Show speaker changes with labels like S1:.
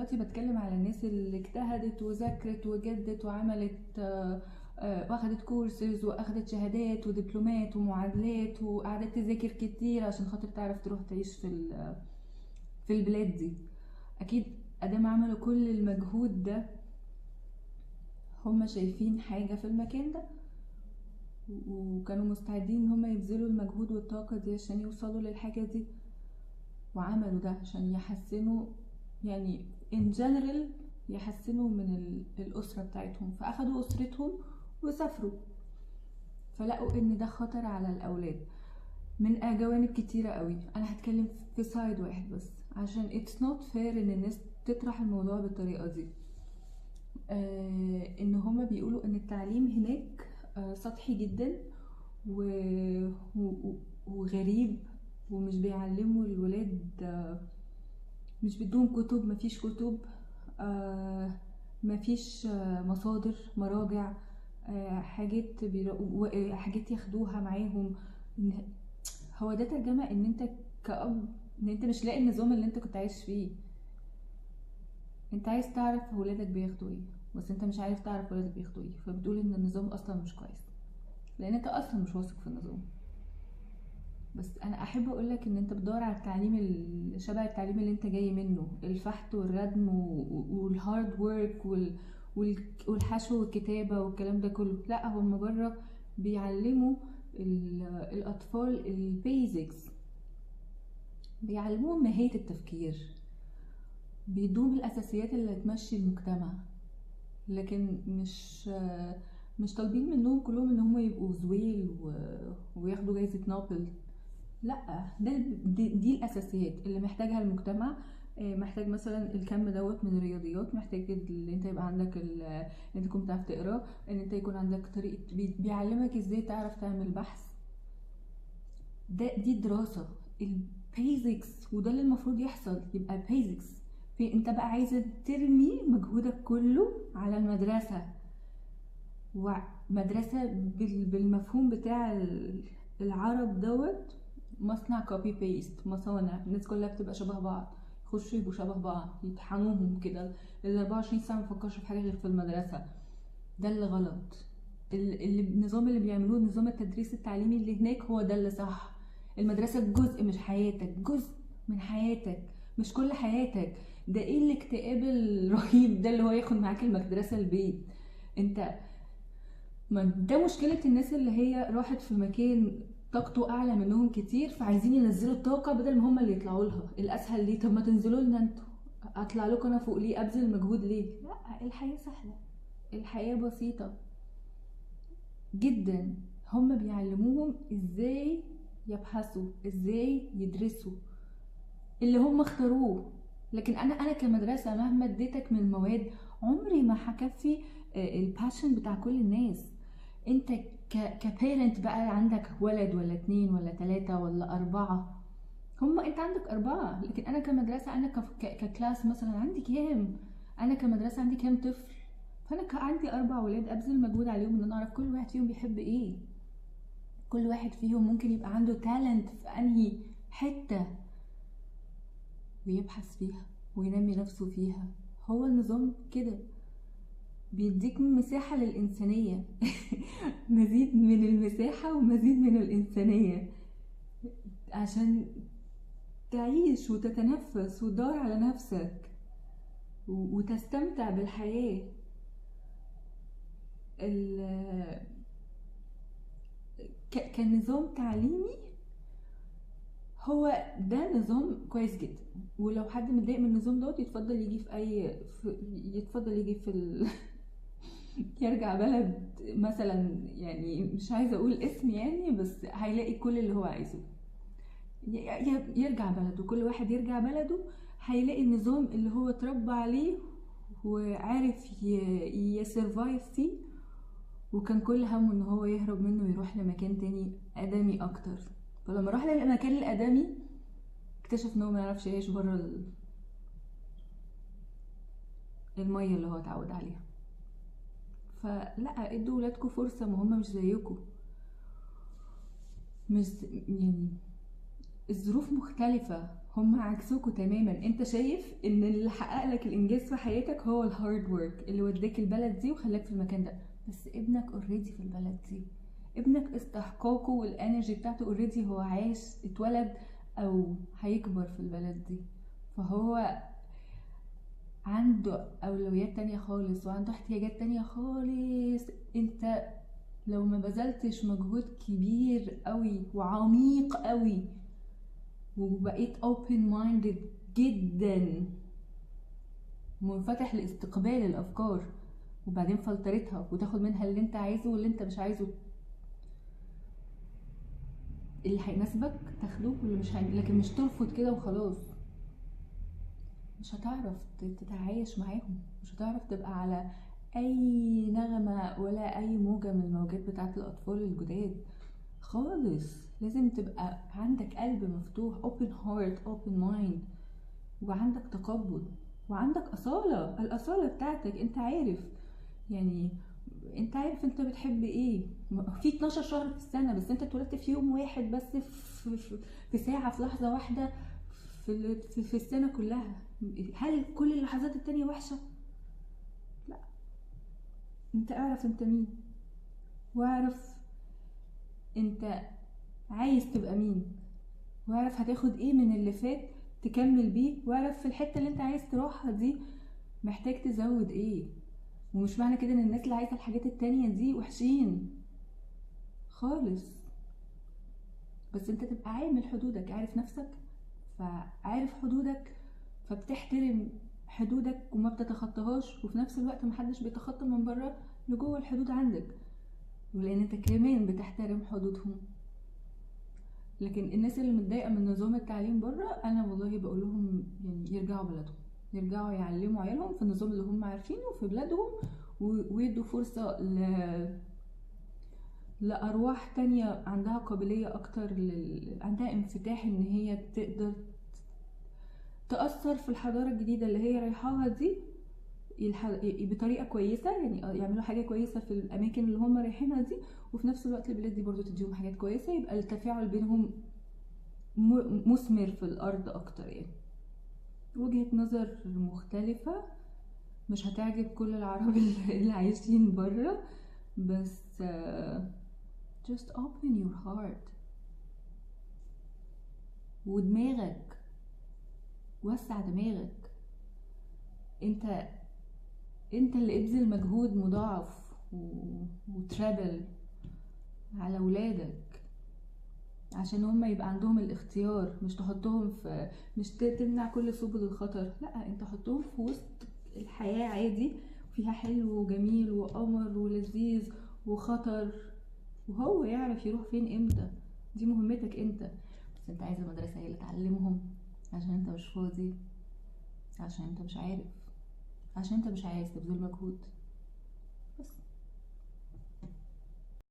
S1: دلوقتي بتكلم على الناس اللي اجتهدت وذاكرت وجدت وعملت واخدت كورسز واخدت شهادات ودبلومات ومعادلات وقعدت تذاكر كتير عشان خاطر تعرف تروح تعيش في البلاد دي. اكيد ادام عملوا كل المجهود ده هم شايفين حاجة في المكان ده، وكانوا مستعدين ان هم يبذلوا المجهود والطاقة دي عشان يوصلوا للحاجة دي، وعملوا ده عشان يحسنوا يعني in general يحسنوا من الأسرة بتاعتهم. فأخدوا أسرتهم وسافروا، فلقوا ان ده خطر على الأولاد من جوانب كتيرة قوي. انا هتكلم في side واحد بس عشان it's not fair ان الناس تطرح الموضوع بالطريقة دي. ان هما بيقولوا ان التعليم هناك سطحي جدا وغريب، ومش بيعلموا الولاد، مش بيدوهم كتب، مفيش كتب، مفيش مصادر، مراجع، حاجات حاجات ياخدوها معاهم. هو ده ترجمة ان انت كأب ان انت مش لاقي النظام اللي انت كنت عايش فيه. انت عايز تعرف ولادك بياخدوا ايه، بس انت مش عارف تعرف ولادك بياخدوا ايه، فبتقول ان النظام اصلا مش كويس لان انت اصلا مش واثق في النظام. بس انا احب اقولك ان انت بتدور على التعليم شبه التعليم اللي انت جاي منه، الفحت والردم وال hard work والحشو والكتابة والكلام ده كله. لا، هم بره بيعلموا الاطفال ال basics، بيعلموهم ماهية التفكير، بيدوهم الاساسيات اللي تمشي المجتمع، لكن مش طالبين منهم كلهم ان هم يبقوا زويل وياخدوا جايزة نوبل. لا، دي الاساسيات اللي محتاجها المجتمع. محتاج مثلا الكم دوت من الرياضيات، محتاج ان انت يبقى عندك ان انت تكون بتعرف تقرا، ان انت يكون عندك طريقه بيعلمك ازاي تعرف تعمل بحث. دي دراسة ال basics، وده اللي المفروض يحصل، يبقى basics. في انت بقى عايزه ترمي مجهودك كله على المدرسة، ومدرسة بالمفهوم بتاع العرب دوت، مصنع copy paste، مصانع الناس كلها بتبقى شبه بعض، يخشوا يبقوا شبه بعض، يطحنوهم كده ال 24 ساعة، ما يفكرش في حاجة غير في المدرسة. ده اللي غلط. النظام اللي بيعملوه، نظام التدريس التعليمي اللي هناك، هو ده اللي صح. المدرسة جزء مش حياتك، جزء من حياتك مش كل حياتك. ده ايه الاكتئاب الرهيب ده اللي هو ياخد معاك المدرسة البيت؟ انت ما ده مشكلة الناس اللي هي راحت في مكان طاقته اعلى منهم كتير، فعايزين ينزلوا الطاقة بدل ما هم اللي يطلعوا لها. الاسهل ليه؟ طب ما تنزلوا لنا انتوا، اطلع لكم انا فوق ليه؟ ابذل مجهود ليه؟ لا، الحياة سهلة، الحياة بسيطة جدا. هم بيعلموهم ازاي يبحثوا، ازاي يدرسوا اللي هم اختاروه. لكن انا كمدرسه مهما اديتك من مواد عمري ما هكفي ال passion بتاع كل الناس. انت ك parent بقى عندك ولد ولا 2 ولا 3 ولا 4، هم انت عندك 4، لكن انا كمدرسه، انا ك class مثلا عندي كام؟ انا كمدرسه عندي كام طفل؟ فانا عندي 4 ولاد، ابذل مجهود عليهم ان انا اعرف كل واحد فيهم بيحب ايه، كل واحد فيهم ممكن يبقى عنده talent في انهي حتة ويبحث فيها وينمي نفسه فيها. هو النظام كده بيديك مساحة للإنسانية مزيد من المساحة ومزيد من الإنسانية عشان تعيش وتتنفس وتدور على نفسك وتستمتع بالحياة. كنظام تعليمي هو ده نظام كويس جدا، ولو حد متضايق من النظام دوت يتفضل يجي في اي يتفضل يجي في يرجع بلد مثلا، يعني مش عايزه اقول اسم يعني، بس هيلاقي كل اللي هو عايزه. يرجع بلده، كل واحد يرجع بلده هيلاقي النظام اللي هو اتربى عليه وعارف ي survive فيه، وكان كل همه ان هو يهرب منه ويروح لمكان تاني ادمي اكتر. فلما راح للمكان الادمي اكتشف ان هو ما يعرفش يعيش بره المية اللي هو اتعود عليها. فلا، ادوا ولادكم فرصة، ما هم مش زيكم، مش يعني الظروف مختلفة، هم عكسوكوا تماما. انت شايف ان اللي حقق لك الانجاز في حياتك هو ال hard work اللي وداك البلد دي وخلاك في المكان ده، بس ابنك already في البلد دي، ابنك استحقاقه وال energy بتاعته already هو عايش، اتولد او هيكبر في البلد دي، فهو عنده اولويات تانية خالص وعنده احتياجات تانية خالص. انت لو ما بذلتش مجهود كبير قوي وعميق قوي وبقيت open minded جدا، منفتح لاستقبال الافكار وبعدين فلترتها وتاخد منها اللي انت عايزه واللي انت مش عايزه، اللي هيناسبك تاخده واللي مش لكن مش ترفض كده وخلاص. مش هتعرف تتعايش معاهم، مش هتعرف تبقى على اي نغمة ولا اي موجة من الموجات بتاعت الاطفال الجداد خالص. لازم تبقى عندك قلب مفتوح، open heart open mind، وعندك تقبل وعندك أصالة. الأصالة بتاعتك انت عارف، يعني انت عارف انت بتحب ايه. في 12 شهر في السنة، بس انت اتولدت في يوم واحد بس، في ساعة، في لحظة واحدة، في السنة كلها. هل كل اللحظات التانية وحشة؟ لا. انت اعرف انت مين، واعرف انت عايز تبقى مين، واعرف هتاخد ايه من اللي فات تكمل بيه، واعرف في الحتة اللي انت عايز تروحها دي محتاج تزود ايه. ومش معنى كده ان الناس اللي عايزة الحاجات التانية دي وحشين خالص، بس انت تبقى عامل حدودك، عارف نفسك، فعارف حدودك، فبتحترم حدودك وما بتتخطاهاش، وفي نفس الوقت محدش بيتخطى من بره لجوه الحدود عندك، ولان انت كمان بتحترم حدودهم. لكن الناس اللي متضايقة من نظام التعليم بره، انا والله بقول لهم يعني يرجعوا بلدهم، يرجعوا يعلموا عيالهم في النظام اللي هم عارفينه في بلادهم، ويدوا فرصة لارواح تانية عندها قابلية اكتر عندها انفتاح ان هي تقدر تأثر في الحضارة الجديدة اللي هي رايحاها دي بطريقة كويسة، يعني يعملوا حاجة كويسة في الأماكن اللي هم رايحينها دي، وفي نفس الوقت البلاد دي برضو تديهم حاجات كويسة، يبقى التفاعل بينهم مثمر في الأرض أكتر. يعني وجهة نظر مختلفة مش هتعجب كل العرب اللي عايشين برا، بس just open your heart ودماغك، وسع دماغك. انت اللي ابذل مجهود مضاعف وترابل على ولادك عشان هم يبقى عندهم الاختيار، مش تحطهم في، مش تمنع كل سبل الخطر، لا انت حطهم في وسط الحياة عادي، فيها حلو وجميل وقمر ولذيذ وخطر، وهو يعرف يروح فين امتى. دي مهمتك انت، بس انت عايز المدرسة هي اللي تعلمهم عشان انت مش فاضي، عشان انت مش عارف، عشان انت مش عايز تبذل مجهود.